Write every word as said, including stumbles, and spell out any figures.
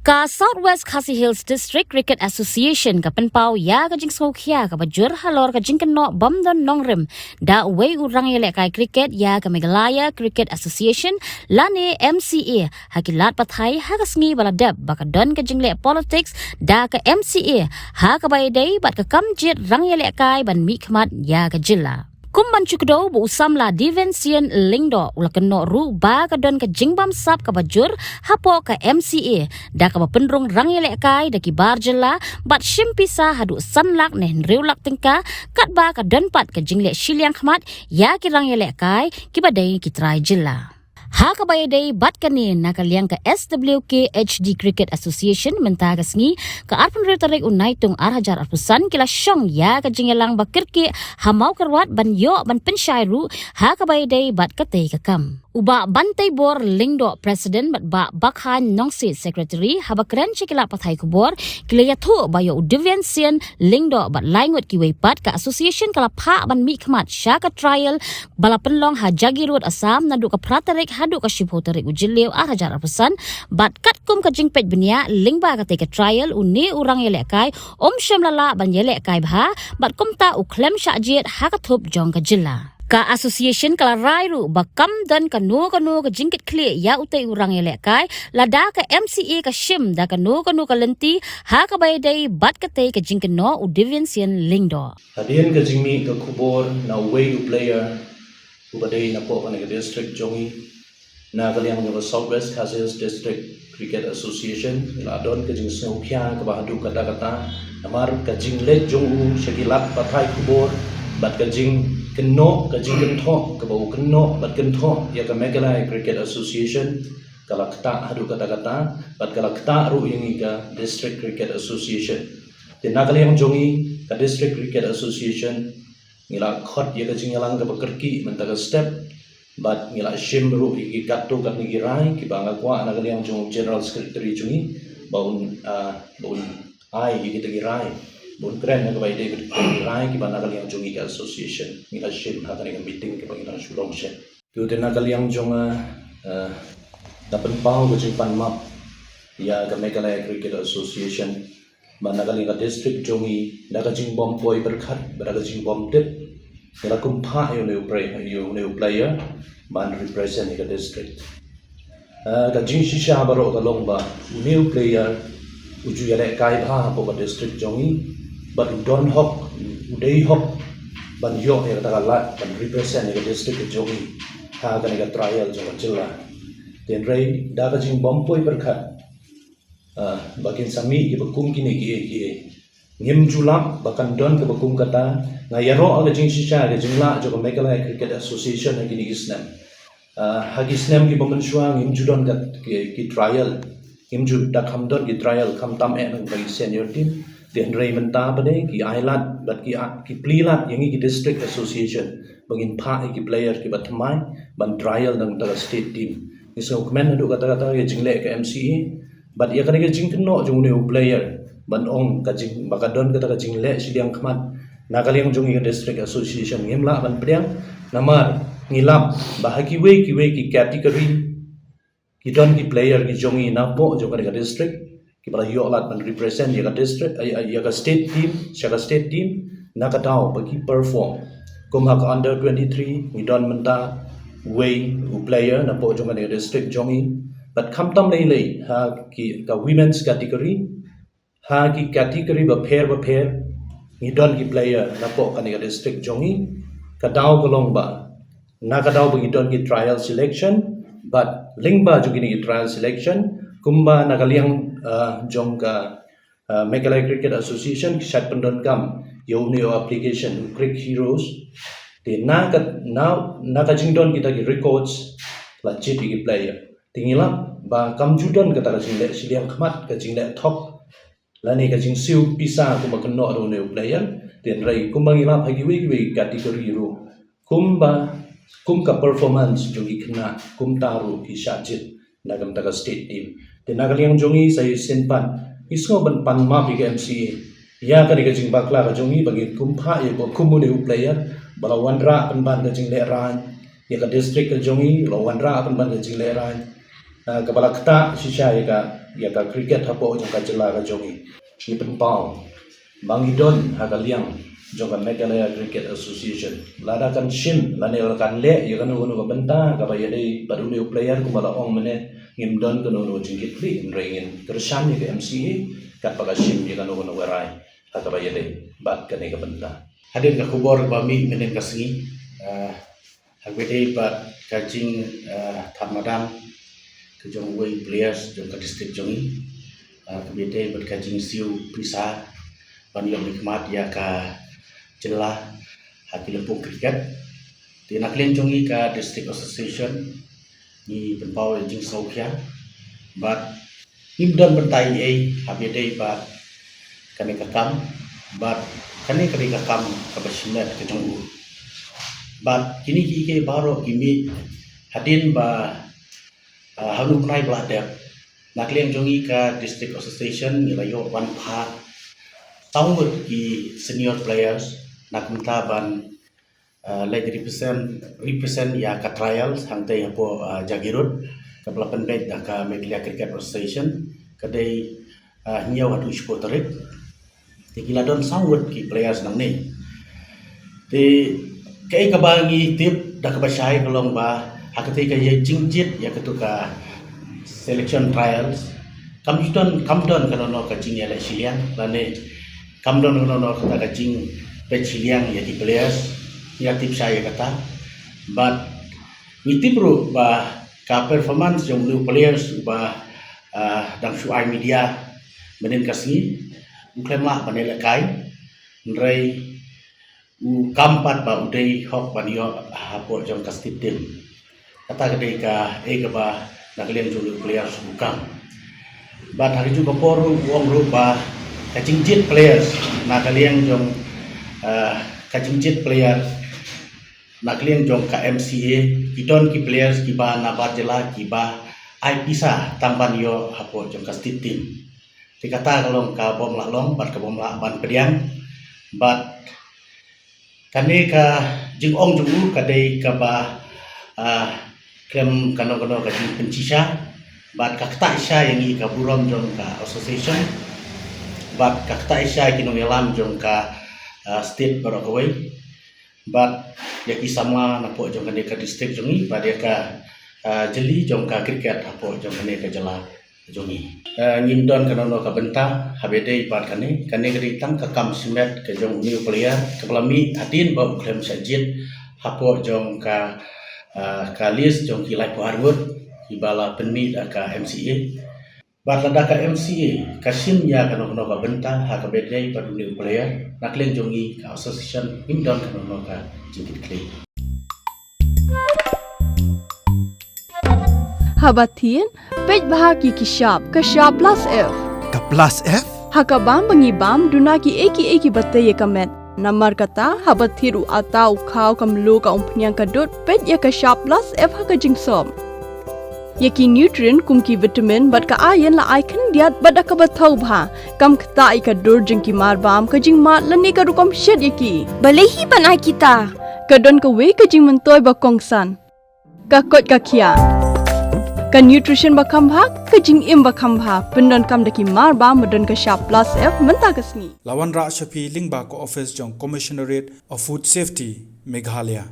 Ka South West Khasi Hills District Cricket Association ka pynpaw ïa ka jingsngewkhia kaba jur halor ka jingkynnoh bym don nongrim da uwei u rangïalehkai cricket ïa ka Meghalaya Cricket Association lane M C A ha ki lad pathai ha ka sngi ba la dep ba ka don ka jingleh politics da ka M C A ha kaba ïadei bad ka kam jied rangïalehkai ban mihkhmat ïa ka jylla. Kum ban shu kdew ba u samla Deviansian Lyngdoh u la kynnoh ruh ba ka don ka jingbamsap kaba jur hapoh ka M C A da kaba pynrung rangïalehkai da ki bar jylla bad shim pisa haduh san lak ne hynriew lak tyngka, katba ka don pat ka jingleh shiliang khmat ïa ki rangïalehkai kiba dei ki trai jylla. Ha kaba ïadei bad kane, na ka liang ka S W K H D Cricket Association mynta ka sngi, ka arphew hynriew tarik u Naitung ar hajar arphew san, ki la shong ïa ka jingïalang ba kyrkieh ha Mawkyrwat ban ïoh ban pynshai ruh ha kaba ïadei bad katei ka kam. U Bah Banteibor Lyngdoh, President, bad Bah Bakhan Nongsiej, Secretary, haba kren sha ki lad pathai khubor, ki la ïathuh ba ïa u Deviansian Lyngdoh bad lai ngut kiwei pat, ka association ka la phah ban mihkhmat sha ka trial ba la pynlong ha Jagi Road, Assam, naduh ka phra tarik haduh ka shiphew tarik u Jylliew ar hajar arphew san, bad katkum ka jingpeit bniah lyngba katei ka trial, une u rangïalehkai um shym la lah ban ïalehkai bha bad kumta u khlem shah jied ha ka thup jong ka jylla. Ka association ka la rai ruh ba kam don kano kano ka jingkitkhlieh ïa utei u rangïalehkai lada ka M C A ka shim da kano kano ka lynti ha kaba ïadei bad katei ka jingkynnoh u Deviansian Lyngdoh. Hadien ka jingmih ka khubor na uwei u player uba dei napoh kane ka district jong ngi, na ka liang jong ka South West Khasi Hills District Cricket Association, ngi la don ka jingsngewkhia kaba haduh katta katta namar ka jingleit jong u sha ki lad pathai khubor bad ka jingkynnoh, ka jingkynthoh kaba u kynnoh bad kynthoh ïa ka Meghalaya Cricket Association, ka la ktah haduh katta katta bad ka la ktah ruh ïa ngi ka District Cricket Association. Te na ka liang jong ngi ka District Cricket Association, ngi la khot ïa ka jingïalang kaba kyrkieh mynta ka step bad ngi la shim ruh ïa ki katto katne ki rai kiba nga kwah na ka liang jong General Secretary jong ngi ba un, ah, ba un ai ïa kita ki rai, ba un kren na kaba ïadei bad kita ki rai kiba na ka liang jong ngi ka association ngi la shim ha kane ka meeting kaba ngi la shu long shen. Te na ka liang jong nga, ah, da pynpaw ka jingpanmap ïa ka Meghalaya Cricket Association, ba na ka liang ka district jong ngi, da ka jingbym poi pyrkhat bad da ka jingbym tip, ngi la kum phah ïa une u player, ïa une u player ban represent ïa ka district. Ah, ka jingshisha baroh ka long ba une u player u ju ïalehkai bha hapoh ka district jong ngi bad u don hok, u dei hok ban ïoh ïa kata ka lad ban represent ïa ka district ka jong ngi ha kane ka trial jong ka jylla. Hynrei da ka jingbym poi pyrkhat, ah, ba kin sa mih kiba kum kine kiei kiei. Ngim ju lap ba kan don kaba kum kata. Nga ïaroh ka jingshisha ka jinglah jong ka Meghalaya Cricket Association ha kine ki snem. Ah, ha ki snem kiba mynshuwa ngim ju don ka, ki, ki trial. Ngim ju da kham don ki trial khamtam eh na ka bynta ki senior team. Hynrei mynta pat de ki ai lad bad ki, ah, ki plie lad ïa ngi ki district association ba ngin phah ïa ki player kiba thymmai ban trial na ka bynta ka state team. Ngi sngewkmen haduh katta katta ïa ka jingleh ka M C A. Bad ïa kane ka jingkynnoh jong une u player ban ong ka jing, ba ka don kata ka jingleh shiliang khmat na ka liang jong ngi ka district association, ngim lah ban pdiang namar ngi lap ba ha kiwei kiwei ki category ki don ki player ki jong ngi napoh jong kane ka district kiba la ïoh lad ban represent ïa ka district, ïa, ïa ka state team, sha ka state team, na ka daw ba ki perform. Kum ha ka under twenty-three ngi don mynta uwei u player napoh jong kane ka district jong ngi. Bad khamtam lei lei ha ki, ka women's category, ha ki category bapher bapher ngi don ki player napoh kane ka district jong ngi. Ka daw ka long ba na ka daw ba ngi don ki trial selection, bad lyngba jong kine ki trial selection, kumba na ka liang, ah, jong ka, ah, Meghalaya Cricket Association ki shait pyndonkam ïa une u application u Cricket Heroes. Te na ka, na, na ka jingdon kita ki records la jied ïa ki player. Te ngi lap ba kam ju don kata ka jingleh shiliang khmat, ka jingleh thok lane ka jingsiew pisa kumba kynnoh da une u player. Hynrei kumba ngi lap ha kiwei kiwei category ruh, kumba, kum ka performance jong ki khynnah kumta ruh ki shah jied na ka bynta ka state team. Te na ka liang jong ngi sa shisien pat ngi sngew ban pan map ïa ka M C A ïa kane ka jingbakla ka jong ngi ba ngi kum phah ïa ba kum une u player ba la wanrah pynban ka jinglehrain ïa ka district ka jong ngi, la wanrah pynban ka jinglehrain, ah, kaba la ktah shisha ïa ka ïa ka cricket hapoh jong ka jylla ka jong ngi. Ngi pynpaw ba ngi don ha ka liang jong ka Meghalaya Cricket Association. Lada kan shim lane lada kan leh ïa kano kano ka bynta kaba ïadei bad une u player kumba la ong mynne, ngim don kano kano ka jingkitkhlieh, hynrei ngin kyrshan ïa ka M C A katba ka shim ïa kano kano ka rai ha kaba ïadei bad kane ka bynta. Hadien ka khubor ba mih mynhynnin ka sngi, ah, ha kaba ïadei bad ka jing, ah, thad madan ka jong uwei u players jong ka district jong ngi, ah, ha kaba ïadei bad ka jingsiew pisa ban ïoh mihkhmat ïa ka jylla ha ki lympung cricket. Te na ka liang jong ngi ka District Association ngi pynpaw ïa ka jingsngewkhia bad ngim don bynta ei ei ha kaba ïadei bad kane ka kam, bad kane ka dei ka kam kaba shimet ka jong u. Bad kine kiei kiei baroh ki mih hadien ba, ah, ha une u bnai ba la dep, na ka liang jong ngi ka District Association ngi la ïoh ban phah saw ngut ki senior players na ka bynta ban, ah, leit represent, represent ïa ka trials hangtei hapoh, ah, Jagiroad, kaba la pynbeit da ka Meghalaya Cricket Association, ka dei, ah, hynñiew haduh shiphew tarik. Te ki la don saw ngut ki players nangne. Te kaei kaba ngi tip da kaba shai ka long ba ha katei ka ïa jingjied ïa katu ka selection trials, kam ju don, kam don kano kano ka jingïaleh shiliang lane kam don kano kano kata ka jingpeit shiliang ïa ki players. Ngi la tip shai ïa kata. Bad ngi tip ruh ba ka performance jong une u players uba, ah, dang shu ai media mynhynnin ka sngi, u khlem lah ban ïalehkai, hynrei u kam pat ba u dei hok ban ïoh hapoh jong ka state team. Kata ka dei kaei kaba na ka liang jong une u players u kam. Bad ha kajuh ka por ruh u ong ruh ba ka jingjied players na ka liang jong, ah, ka jingjied player na ka liang jong ka M C A, ki don ki players kiba na bar jylla kiba ai pisa tang ban ïoh hapoh jong ka state team. Te kata ka long ka bym lah long bad ka bym lah ban pdiang. Bad kane ka jingong jong u ka dei kaba, ah, khlem kano kano ka jingpynshisha bad ka ktah shisha ïa ngi ka burom jong ka association bad ka ktah shisha ïa ki nongïalam jong ka, ah, state baroh kawei bad ïa ki samla napoh jong kane ka district jong ngi bad ïa ka, ah, jylliew jong ka cricket hapoh jong kane ka jylla jong ngi. Ah, ngim don kano kano ka bynta ha kaba ïadei bad kane, kane ka dei tang ka kam shimet ka jong une u player kaba la mih hadien ba u khlem shah jied hapoh jong ka, ah, ka list jong ki laiphew ar ngut kiba la pynmih da ka M C A. Bad lada ka M C A ka shim ïa kano kano ka bynta ha kaba ïadei bad une u player, na ka liang jong ngi ka association ngim don kano kano ka jingkitkhlieh. Haba thied, peit bha ki ki shap, ka shap plus F. Ka plus F? Ha ka bam ba ngi bam, duna kiei kiei kiba tei ïa ka met. Namar kata, haba thied u atta, u khaw, ka mluh, ka umphniang, ka dud, peit ïa ka shap plus F ha ka jingsop. Ïa ki nutrient kum ki vitamin bad ka iron la ai khyndiat bad da kaba thaw bha. Kam ktah ïa ka dur jong ki marbam, ka jingmad lane ka rukom shet ïa ki. Balei hi ban ai kita? Ka don kawei ka jingmyntoi ba kongsan. Ka koit ka khiah. Ka nutrition ba kham bha, ka jingim ba kham bha. Pyndonkam da ki marbam ba don ka shap plus F mynta ka sngi. La wanrah sha phi lyngba ka office jong Commissionerate of Food Safety, Meghalaya.